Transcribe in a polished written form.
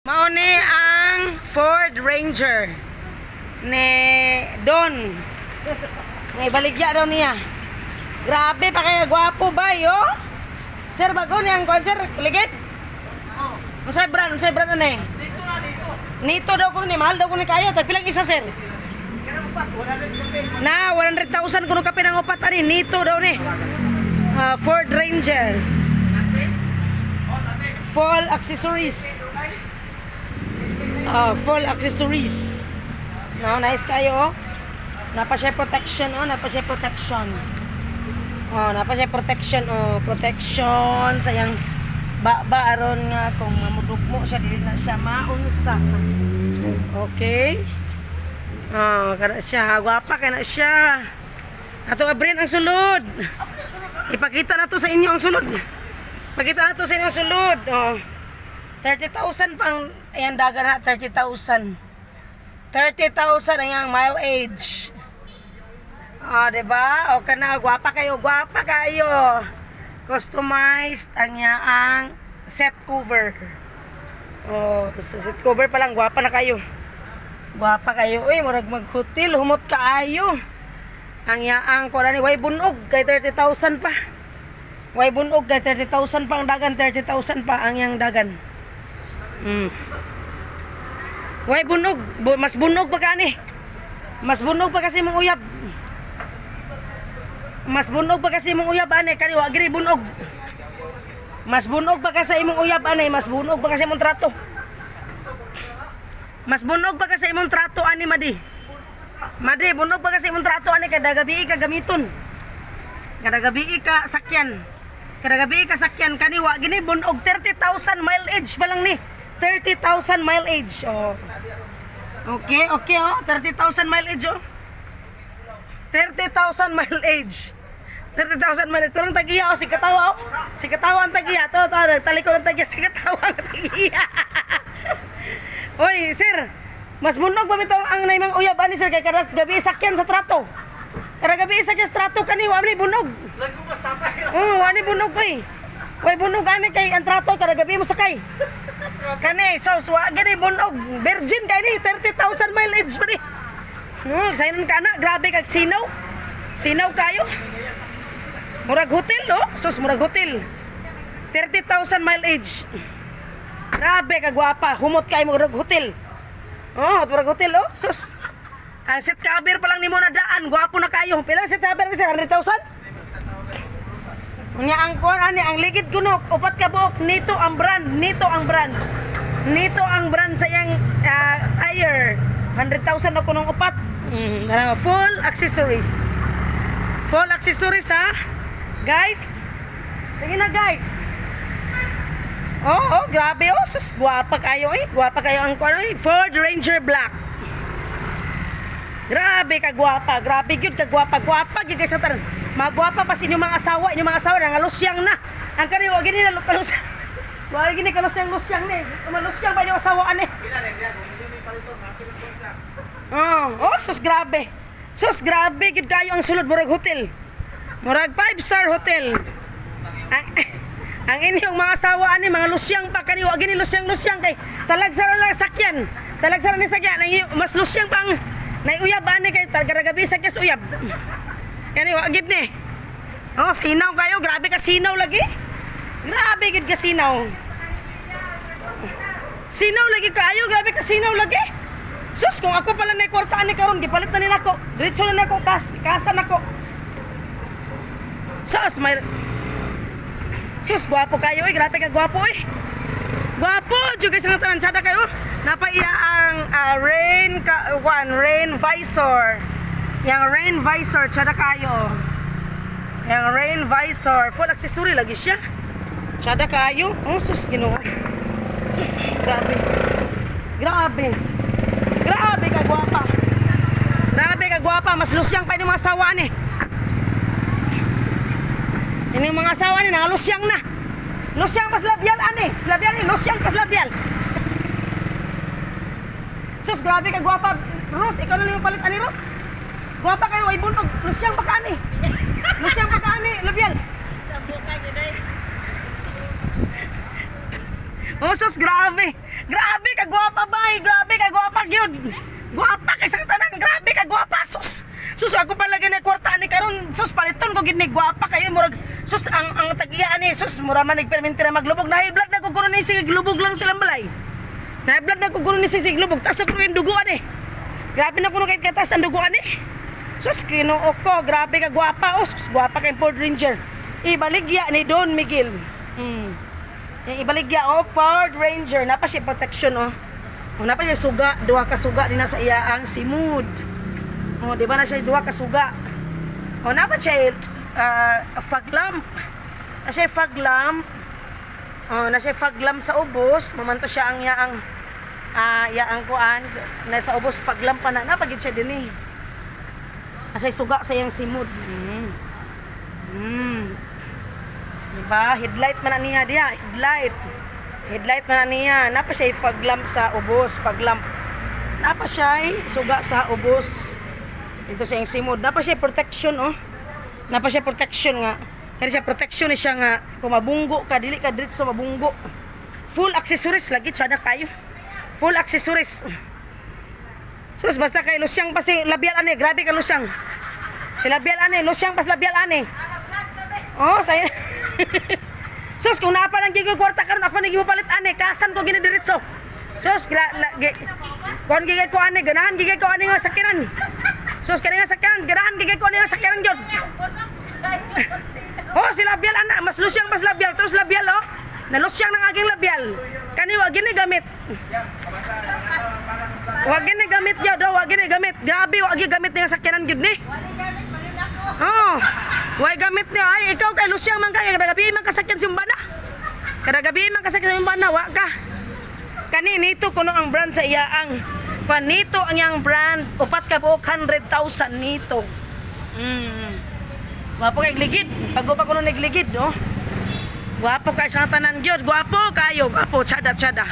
Mao ni ang Ford Ranger ni Don. Ngay baligya daw niya. Grabe pa kaya gwapo ba yo? Sir, bago ni ang kon, sir, ligid. Unsay brand, unsay brand ani? Dito na, dito. Nito daw kuno ni, mahal daw kuno ni kayo. Tag pilang isa, sir? Kaya upat, wala na sa pay. Na 100,000 kuno kapin ang upat ani, nito daw ni. Ah, Ford Ranger. Full accessories. Ah, full accessories. No, nice kayo, oh. Napa siya protection, oh, napa siya protection. Oh, napa siya protection, oh, protection sa iyang ba aron nga kung mamudugmo siya dili na siya maunsa. Okay? Oh, kana siya, gwapa kana siya. Ato abrin ang sulod. Ipakita na to sa inyo ang sulod. Pakita na to sa inyo ang sulod. Oh. 30,000 pang ayan daga na 30,000. 30,000 ang iyang mileage. Oh, di ba? O kana gwapa kayo, gwapa kayo. Customized ang iyang set cover. Oh, sa set cover pa lang gwapa na kayo. Gwapa kayo. Uy, murag mag-hotel, humot kaayo. Ang yaang ko ni way bunog kay 30,000 pa. Way bunog kay 30,000 pa ang dagan, 30,000 pa ang iyang dagan. Way bunog, mas bunog pa kani. Mas bunog pa kasi mong uyab. Mas bunog pa kasi mong uyab ani kani wa giri bunog. Mas bunog pa kasi imong uyab ani, mas bunog pa kasi imong trato. Mas bunog pa kasi imong trato ani, madi. Madi, bunog pa kasi imong trato ani kada gabi ka gamiton. Kada gabi ka sakyan. Kada gabi ka sakyan kani wa gini bunog, 30,000 mileage pa lang ni. 30,000 mileage. Oh. Okay, oh, 30,000 mileage oh. 30,000 mileage. 30,000 mileage. Turang tagiya oh, si katawa oh. Si katawa ang tagiya. To, to, talikod ang tagiya, si katawa ang tagiya. Oy, sir. Mas bunog pa bitaw ang naimang uyab ani, sir, kay kada gabi sakyan sa trato. Kada gabi sakyan sa trato kani wa ni bunog. Nagkumas tapay. Oo, ani bunog oy. Way bunog ani kay ang trato kada gabi mo sakay. Kani, so wa gani bunog. Virgin kay ni 30,000 mileage pa ni. No, sayon ka na, grabe kag sinaw. Sinaw kayo. Murag hotel, no? Sus, murag hotel. 30,000 mileage. Grabe ka gwapa, humot kay murag hotel. Oh, murag hotel, oh. Sus. Ang seat cover pa lang nimo na daan, gwapo na kayo. Pila ang seat cover ni sir? 100,000? Unya ang kuan ani ang ligid kuno upat ka buok nito ang brand, nito ang brand. Nito ang brand sa iyang tire. 100,000 na kunong upat. Full accessories. Full accessories ha. Guys. Sige na, guys. Oh, grabe oh. Sus, gwapa kayo eh. Gwapa kayo ang kuan eh. Ford Ranger Black. Grabe ka gwapa, grabe gyud ka gwapa, gwapa gyud kay sa tanan. Magwapa pa sa inyong mga asawa, inyong mga asawa nangalusyang na. Ang kani wa gini na kalus. Wa gini kalusyang lusyang ni. Malusyang pa inyong asawa ani. Oh, sus grabe. Sus grabe gyud kayo ang sulod, murag hotel. Murag 5-star hotel. Ang inyong mga asawa ani mga lusyang pa kani wa gini lusyang-lusyang kay talagsa ra lang sakyan. Talagsa ra ni sakyan ang mas lusyang pa ang naiuyab ani kay targaragabi sa kes uyab. Kani wa gid ni. Oh, sinaw kayo, grabe ka sinaw lagi. Grabe gid ka sinaw. Sinaw lagi kayo, grabe ka sinaw lagi. Sus, kung ako pala na kwarta ani karon, gipalit na ni nako. Diretso na nako kas, kasa nako. Sus, may Sus, gwapo kayo eh. Grabe ka gwapo eh. Gwapo, jud kay sa tanan sada kayo. Napaiya ang rain ka, one, rain visor. Yang rain visor, tsada kayo. Yang rain visor, full accessory lagi siya. Tsada kayo. Oh, sus, Ginoo. Sus, grabe. Grabe. Grabe ka gwapa. Grabe ka gwapa, mas lusyang pa inyong mga asawa ni. Inyong mga asawa ni nangalusyang na. Lusyang pas labyal ani. Labyal ni lusyang pas labyal. Sus, grabe ka gwapa. Ros, ikaw na lang yung palit ani, Ros. Gwapa kayo ay bunog. Lusyang pa ka ani. Lusyang pa ka ani, labyal. Oh, sus, grabe. Grabe ka Kagwapa bay, grabe kagwapa gyud. Gwapa kay sa tanan, grabe kagwapa, sus. Sus, ako pa lagi na kwarta ni karon, sus, paliton ko gid ni, gwapa kayo, murag sus ang tag-iya ani, sus, mura man nagperminti na maglubog, na blood na ko kuno ni, sige lubog lang silang balay. Na blood na ko kuno ni, sige lubog, tas na kuno yung duguan eh. Grabe na kuno kay katas ang duguan eh. Sus, Ginoo ko, grabe ka gwapa. Oh, sus, gwapa kay Ford Ranger. Ibaligya ni Don Miguel. Yung ibaligya, oh, Ford Ranger. Napa siya protection, oh. Oh, napa siya suga, duha ka suga din na sa iya ang simud. Oh, di ba na siya duha ka suga? Oh, napa siya fog lamp. Na siya fog lamp. Oh, na siya fog lamp sa ubos. Mamanto siya ang yaang yaang kuan na sa ubos, fog lamp pa na. Napagid siya din eh. Asay suga sa iyang simod. Diba? Headlight man na niya diya. Headlight. Headlight man na niya. Napa siya fog lamp sa ubos. Fog lamp. Napa siya suga sa ubos. Ito sa iyang simod. Napa siya protection, oh. Napa siya protection nga. Kaya siya protection ni siya nga kung mabunggo ka, dili ka diretso mabunggo. Full accessories lagi sada kayo. Full accessories. Sus, basta kay lusyang pa si labial ani, grabe ka lusyang. Si labial ani, lusyang pas labial ani. Oh, say. Sus, kung naa pa lang gyud kwarta karon, ako ni palit ani, kasan ko ginidiretso. Sus, gila, la, gi, kon gigay ko ani, ganahan gigay ko ani nga sakyanan. Sus, kani nga sakyanan, ganahan gigay ko ani nga sakyanan gyud. Oh, si labial ana, mas lusyang mas labial, terus labial, oh. Nalusyang ng aging labial. Kani wa gini gamit. Wa gini gamit gyud, oh, wa gini gamit. Grabe, wa gini gamit nga sakyanan gyud ni. Oh. Way gamit niya. Ay, ikaw kay lusyang man ka, kada gabi man kasakyan si Umbana. Kada gabi man kasakyan si Umbana, wa ka. Kani nito kuno ang brand sa iya ang kwan nito ang iyang brand, upat ka buok 100,000 nito. Gwapo kay ligid. Pag pa kuno nagligid, no? Gwapo kay sa tanan gyud, gwapo kayo, gwapo, tsada tsada.